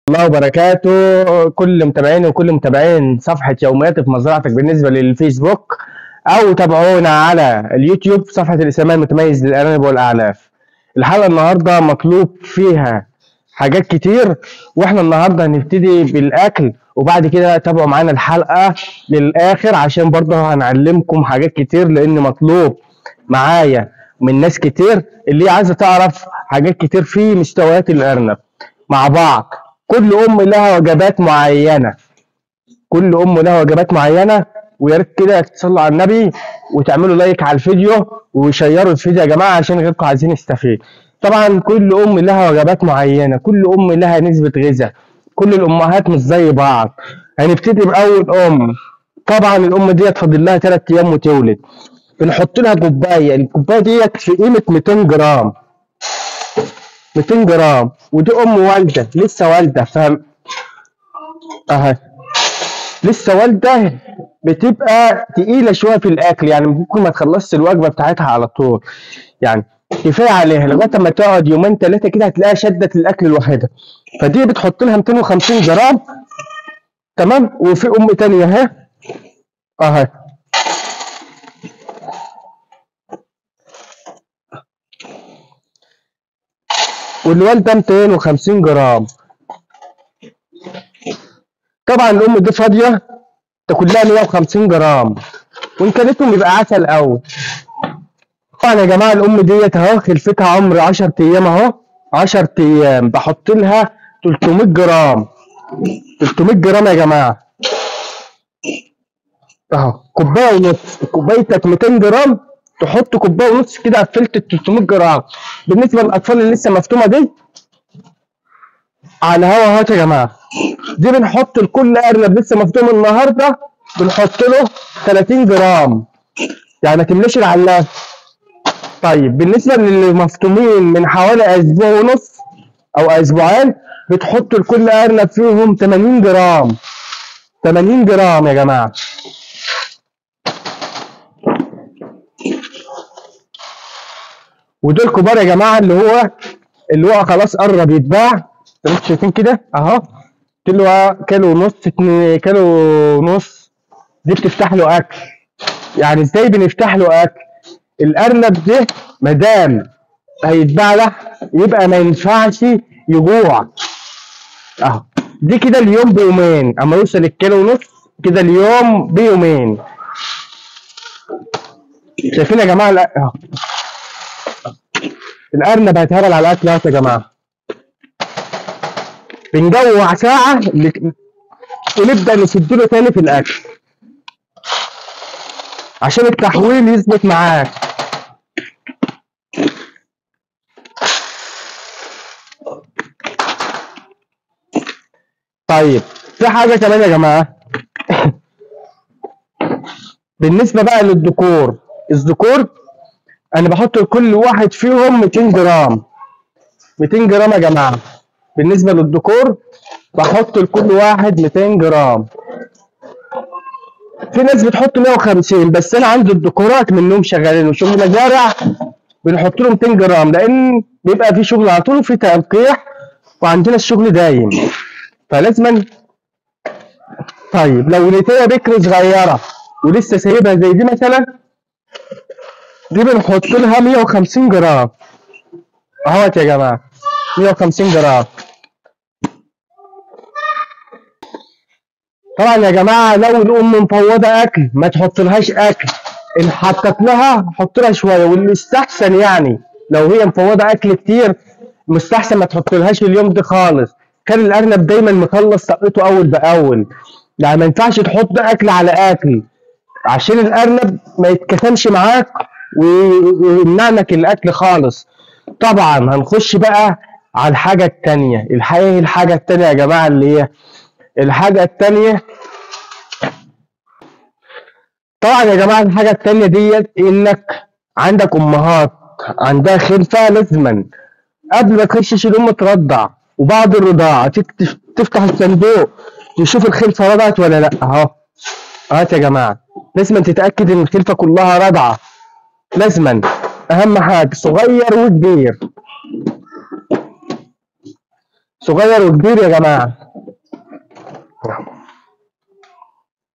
الله وبركاته. كل متابعين وكل متابعين صفحة يومياتي في مزرعتك بالنسبة للفيسبوك، أو تابعونا على اليوتيوب صفحة الإسلامية المتميز للأرانب والأعلاف. الحلقة النهاردة مطلوب فيها حاجات كتير، وإحنا النهاردة هنبتدي بالأكل، وبعد كده تابعوا معانا الحلقة للآخر عشان برضه هنعلمكم حاجات كتير، لأن مطلوب معايا من ناس كتير اللي عايزة تعرف حاجات كتير في مستويات الأرنب. مع بعض كل أم لها وجبات معينة، كل أم لها وجبات معينة، ويا ريت كده تصلوا على النبي وتعملوا لايك على الفيديو وشيروا الفيديو يا جماعة عشان غيركم عايزين يستفيد. طبعا كل أم لها وجبات معينة، كل أم لها نسبة غذاء، كل الأمهات مش زي بعض. هنبتدي بأول أم. طبعا الأم ديت فاضل لها 3 أيام وتولد، بنحط لها كوباية، الكوباية ديت في قيمة 200 جرام، 200 جرام، ودي ام والده لسه والده، فاهم؟ اهي لسه والده، بتبقى تقيلة شوية في الاكل، يعني ممكن ما تخلصش الوجبة بتاعتها على طول، يعني كفاية عليها لغاية اما تقعد يومين 3 كده هتلاقيها شدت الاكل لوحدها. فدي بتحط لها 250 جرام، تمام؟ وفي ام تانية اهي اهي والوالدة 250 جرام. طبعا الام دي فاضية تاكل لها 150 جرام، وان كانتهم يبقى عسل قوي. طبعا يا جماعة الام ديت اهو خلفتها عمر 10 ايام اهو، 10 ايام بحط لها 300 جرام، 300 جرام يا جماعة اهو، كوباية ونص، كوبايتك 200 جرام تحط كوباية ونص كده، قفلت ال 300 جرام. بالنسبة للاطفال اللي لسه مفتومه دي على الهوا اهوت يا جماعة، دي بنحط لكل ارنب لسه مفتوم النهارده بنحط له 30 جرام، يعني ما تملاش العلاقة. طيب بالنسبة للي مفتومين من حوالي اسبوع ونص او اسبوعين بتحط لكل ارنب فيهم 80 جرام، 80 جرام يا جماعة. ودول كبار يا جماعة، اللي هو خلاص قرب يتباع، انتوا شايفين كده اهو، كيلو، كيلو ونص، 2 كيلو ونص. دي بتفتح له اكل. يعني ازاي بنفتح له اكل؟ الارنب ده مادام هيتباع له يبقى ما ينفعش يجوع اهو. دي كده اليوم بيومين، اما يوصل الكيلو ونص كده اليوم بيومين. شايفين يا جماعة؟ لا اهو الارنب هيتهبل على الاكل اهو يا جماعة. بنجوع ساعة ونبدا نسد له تاني في الاكل عشان التحويل يثبت معاك. طيب في حاجة كمان يا جماعة بالنسبة بقى للذكور، الذكور انا بحط لكل واحد فيهم 200 جرام، 200 جرام يا جماعة. بالنسبة للذكور بحط لكل واحد 200 جرام. في ناس بتحط 150، بس انا عندي الذكورات منهم شغالين وشغل مزارع بنحط لهم 200 جرام، لان بيبقى في شغل على طول وفي تلقيح وعندنا الشغل دايم، فلازما. طيب لو نتايه بكر صغيرة ولسه سايبها زي دي مثلا، دي بنحط لها 150 جرام اهوت يا جماعة، 150 جرام. طبعا يا جماعة لو الام مفوضة اكل ما تحطلهاش اكل، ان حطت لها حط لها شوية، واللي يستحسن يعني لو هي مفوضة اكل كتير مستحسن ما تحطلهاش اليوم ده خالص. خلي الارنب دايما مخلص طاقته اول باول، يعني ما ينفعش تحط اكل على اكل عشان الارنب ما يتكتمش معاك ويمنع لك الاكل خالص. طبعا هنخش بقى على الحاجة التانية. الحقيقة الحاجة التانية يا جماعة اللي هي الحاجة التانية، طبعا يا جماعة الحاجة التانية ديت انك عندك امهات عندها خلفه، لازما قبل ما تخشش الام ترضع، وبعد الرضاعة تفتح الصندوق تشوف الخلفة رضعت ولا لا. اهو اهات يا جماعة لازما تتاكد ان الخلفة كلها رضعه، لازما اهم حاجة صغير وكبير. صغير وكبير يا جماعة.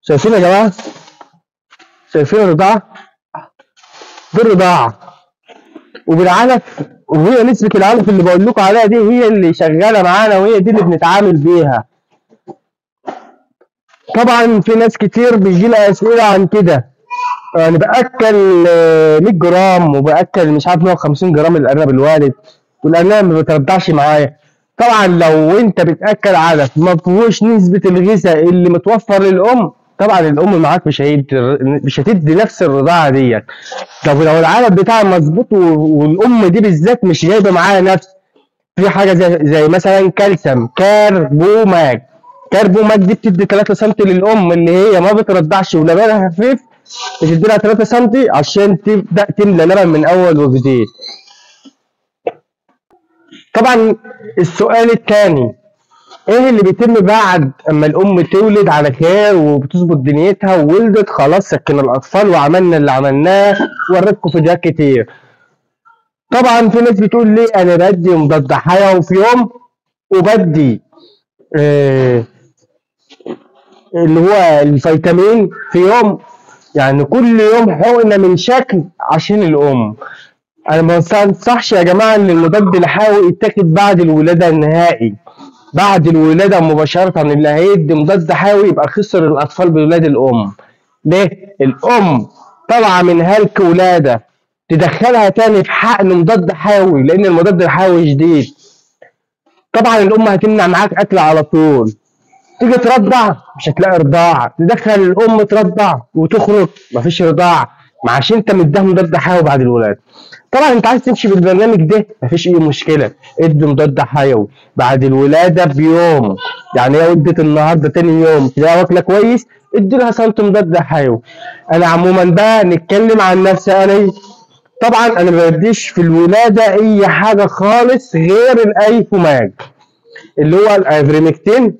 شايفين يا جماعة؟ شايفين الرضاعة؟ دي الرضاعة وبالعلف، وهي نسبه العلف اللي بقول لكم عليها دي هي اللي شغالة معانا، وهي دي اللي بنتعامل بيها. طبعا في ناس كتير بيجي لها اسئلة عن كده، يعني باكل 100 جرام وباكل مش عارف 150 جرام الارنب الوالد، والارنب ما بترضعش معايا. طبعا لو انت بتاكل علف ما فيهوش نسبه الغذاء اللي متوفر للام، طبعا الام معاك مش هتدي نفس الرضاعة ديت. طب لو العلف بتاعها مظبوط والام دي بالذات مش جايبه معاها نفس، في حاجة زي مثلا كالسيوم كاربوماج، كاربوماج دي بتدي 3 سم للام اللي هي ما بترضعش ولبنها خفيف، بتدي لها 3 سم عشان تبدا تملى لبن من اول وجديد. طبعا السؤال الثاني، ايه اللي بيتم بعد اما الام تولد على خير وبتظبط دنيتها وولدت خلاص، سكن الاطفال وعملنا اللي عملناه وريتكم فيديوهات كتير. طبعا في ناس بتقول لي انا بدي مضاد حيوي في يوم، وبدي اللي هو الفيتامين في يوم، يعني كل يوم حقنه من شكل عشان الام. انا ما انصحش يا جماعة ان المضاد الحيوي يتاخد بعد الولادة النهائي، بعد الولادة مباشرة. اللي هيدي مضاد حيوي يبقى خسر الاطفال بولاد الام. ليه؟ الام طالعه من هلك ولاده، تدخلها تاني في حقن مضاد حيوي لان المضاد الحيوي جديد. طبعا الام هتمنع معاك اكل على طول، تيجي ترضع مش هتلاقي رضاعه، تدخل الام ترضع وتخرج مفيش رضاعه، عشان انت مديها مضاد حيوي بعد الولادة. طبعا انت عايز تمشي بالبرنامج ده مفيش اي مشكلة، ادي مضاد حيوي بعد الولادة بيوم، يعني هي ولدت النهارده تاني يوم تلاقيها واكله كويس، ادي لها سنت مضاد حيوي. انا عموما بقى نتكلم عن نفسي انا، طبعا انا ما بديش في الولادة اي حاجة خالص غير الايفوماج اللي هو الايفرمكتين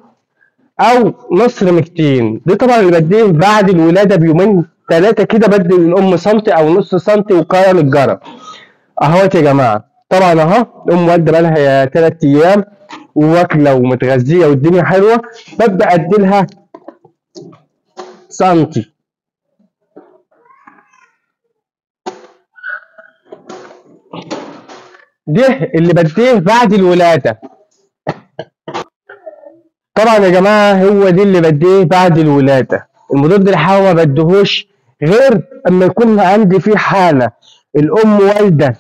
او نص ريمكتين، دي طبعا اللي بديه بعد الولادة بيومين 3 كده، بدي للام سنتي او نص سنتي وقاية للجرب. اهوت يا جماعة، طبعا اهو الام والده بقالها 3 ايام وواكله ومتغذيه والدنيا حلوة، ببدا ادي لها سنتي. ده اللي بديه بعد الولادة. طبعا يا جماعة هو دي اللي بديه بعد الولادة. المضاد الحيوي ما بديهوش غير اما يكون عندي في حاله الام والده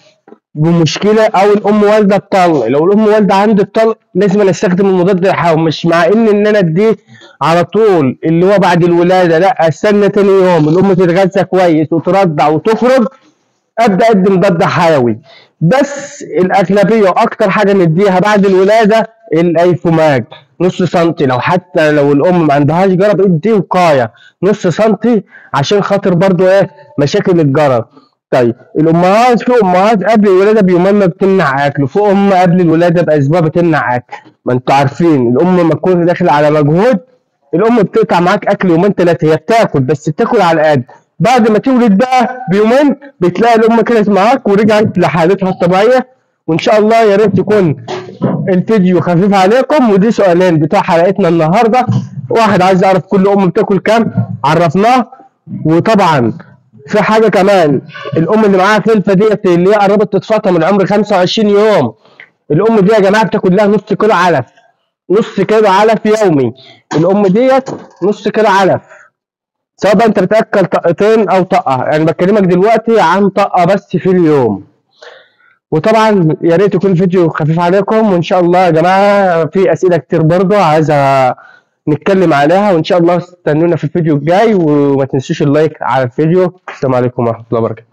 بمشكلة او الام والده بطلق. لو الام والده عندي الطلق لازم انا استخدم المضاد الحيوي، مش مع ان انا اديه على طول اللي هو بعد الولادة، لا استنى تاني يوم الام تتغذى كويس وترضع وتخرج ابدا ادي مضاد حيوي. بس الاغلبية واكتر حاجة نديها بعد الولادة الايفوماج نص سنتي، لو حتى لو الام ما عندهاش جرب ادي وقاية نص سنتي عشان خاطر برضو ايه مشاكل الجرب. طيب الامهات، في امهات قبل الولادة بيومين ما بتمنع اكل، وفي ام قبل الولادة باسبوع بتمنع اكل. ما انتوا عارفين الام ما تكون داخله على مجهود، الام بتقطع معاك اكل يومين 3، هي بتاكل بس بتاكل على القد. بعد ما تولد بقى بيومين بتلاقي الام كانت معاك ورجعت لحالتها الطبيعية. وان شاء الله يا ريت يكون الفيديو خفيف عليكم. ودي سؤالين بتوع حلقتنا النهارده، واحد عايز يعرف كل ام بتاكل كام، عرفناه. وطبعا في حاجة كمان، الام اللي معاها خلفه ديت اللي هي قربت تتفاطم من عمر 25 يوم، الام دي يا جماعة بتاكل لها نص كيلو علف، نص كيلو علف يومي. الام ديت نص كيلو علف، سواء بقى انت بتاكل طقتين او طقه، يعني بكلمك دلوقتي عن طقه بس في اليوم. وطبعا يا ريت يكون الفيديو خفيف عليكم، وان شاء الله يا جماعة في اسئلة كتير برضه عايزه نتكلم عليها، وان شاء الله استنونا في الفيديو الجاي، وما تنسوش اللايك على الفيديو. السلام عليكم ورحمة الله وبركاته.